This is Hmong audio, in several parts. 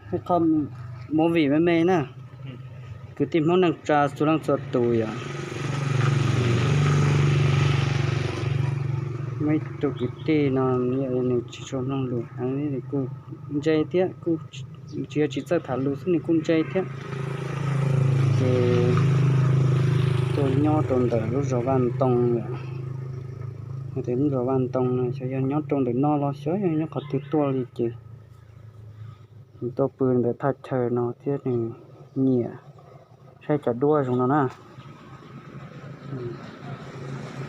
Qhov movie me me na, kwv tij Hmoob neej tsa txhua leej txhua tus yom. Muaj ib tug kwv tij no, nws tsis tshua mloog lus heev, kuj ntse thiab, kuj tsis yog tsis txawj tham lus xwb, nws kuj ntse thiab. Ces tuaj nyob rau ntawm lub zos Vaj Ntoo lawm. Lub zos Vaj Ntoo no xyov yog nyob rau ntawm no los xyov yog nyob qhov twg tuaj li ces nws tuaj pw ntawm thaj chaw no thiab nws nyiam saib cov duab zoo no na.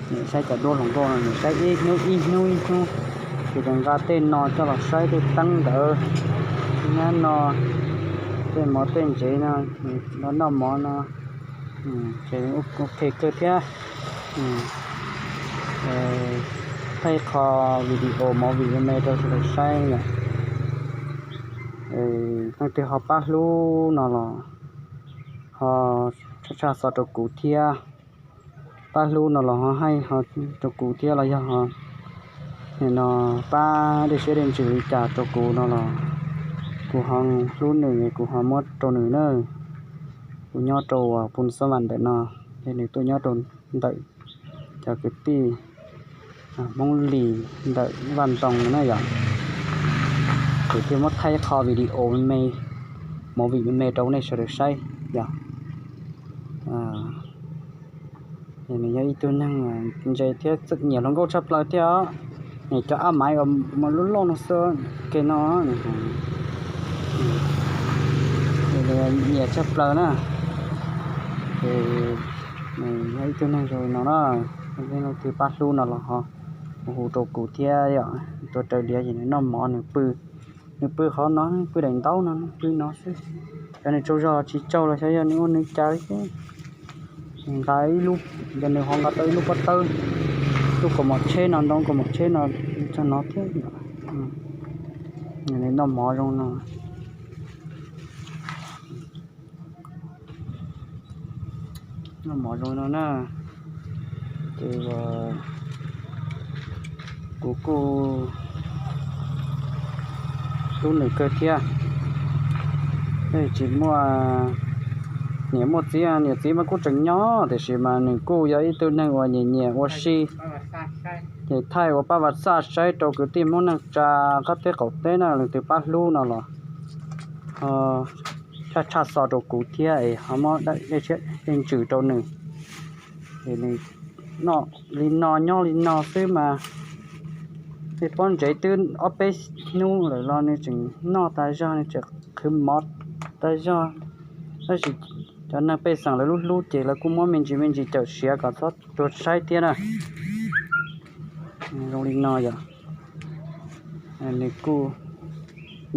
Nyiam saib cov duab hluas nkauj no, nws saib ib hnub ib hnub ib hnub, ces nqa tej no coj los saib, tej teeb ntawd, nyab no, tej mov tej ntsev no, los noj mov no. Ces ok kawg thiab. Thaij qho video movie me me rau sawv daws saib yom. Leej twg ho pab hlub no los ho tshaj tshaj xov rau kuv thiab. Pab hlub no los ho hais rau kuv thiab los yog no pab dej siab dej ntsws li cas rau kuv no los kuv ho hlub nws, kuv ho muab rau nws na. Kuv nyob rau uas Phu Xab Vam ntawm no, ces nws tuaj nyob rau ntawm cov kwv tij Hmoob Lis ntawm Vaj Ntoo na yom. Kuv thiaj muab thaij qho video me me, movie me me rau nej sawv daws saib yom. Nws yog ib tug neeg ntse thiab nyiam hluas nkauj tshaj plaws thiab os. Nws cov ab maiv uas lub loj no xwb ke no, nyiam tshaj plaws na. Nws yog ib tug neeg zoo li no na, leej twg pab hlub no los ho hu rau kuv thiab yom. Tuaj raws liab ces nws noj mov nws pw, nws pw qhov no, pw daim ntaub no, pw no xwb. Cov nws tsaug zog tsis tsaug los xyov yog nws ua nws cas li thiab. Nqa ib lub, yog nws ho nqa tau ib lub pob tawb, lub kaus mom tsheb no, ntoo kaus mom tsheb no, txog no thiab. Nws noj mov zoo no. Noj mov zoo no na, ces kuv kuj hlub nws kawg thiab. Tsis muaj niam muaj txiv, niam txiv mas kuj tseem nyob tiam sis mas nws kuj yog ib tug neeg uas nyiam nyiam ua si, ces thaij ua pab vaj xaj saib rau kwv tij Hmoob neej tsa qab teb qaum teb na, leej twg pab hlub no los ho tshaj tshaj xov rau kuv thiab es ho muab dej siab dej ntsws rau nws. Es nws noj li no nyob li no xwb mas, tej pob ntsev twb ob peb hnub lawm los nws tseem noj tas zog, nws tseem qhwv mov tas zog. Tab sis cov neeg pej xeem lawv lub hlub ces lawv kuj muab me ntsis me ntsis cawm siav kom txhob tuag saib thiab na. Zoo li no yom. Nws kuj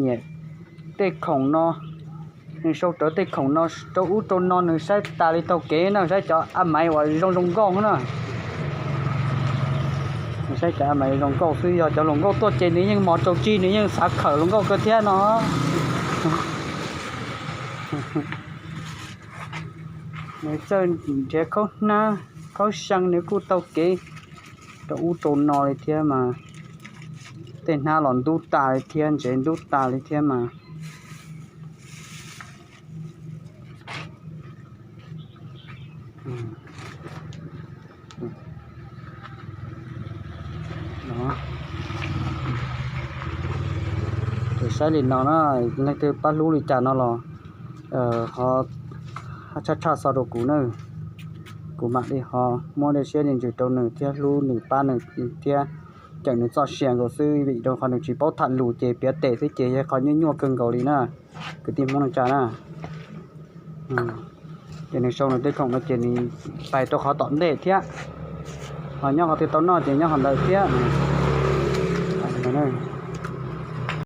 nyiam tej khoom no, nws sau rawv tej khoom no rau ub rau no, nws saib tas li taug kev na, saib cov ab maiv uas zoo zoo nkauj na. Nws saib cov ab maiv zoo nkauj xwb, yog cov hluas nkauj tuaj ces nws yeej mos tsaus tsig, nws yeej xav khawm hluas nkauj kawg thiab no. Nws txawj nrhiav khaub hnab khaub xyaa, nws kuj taug kev rau ub rau no li thiab mas, tej hnab los ntub tas li thiab, ntsev ntub tas li thiab mas. Ces saib li no na, leej twg pab hlub li cas no los ho tshaj tshaj xov rau kuv na. Kuv mam li ho muab dej siab dej ntsws rau nws thiab hlub nws pab nws thiab cawm nws txoj sia nkaus xwb, vim rau qhov nws tsis paub tham lus ces piav tes xwb ces yog qhov nyuaj nyuaj kawg nkaus li na, kwv tij Hmoob neej tsa na. Ces nws sau nws tej khoom no ces nws pais rau qhov tom ntej thiab, ho nyob qhov twg tau noj ces nyob qhov ntawd thiab.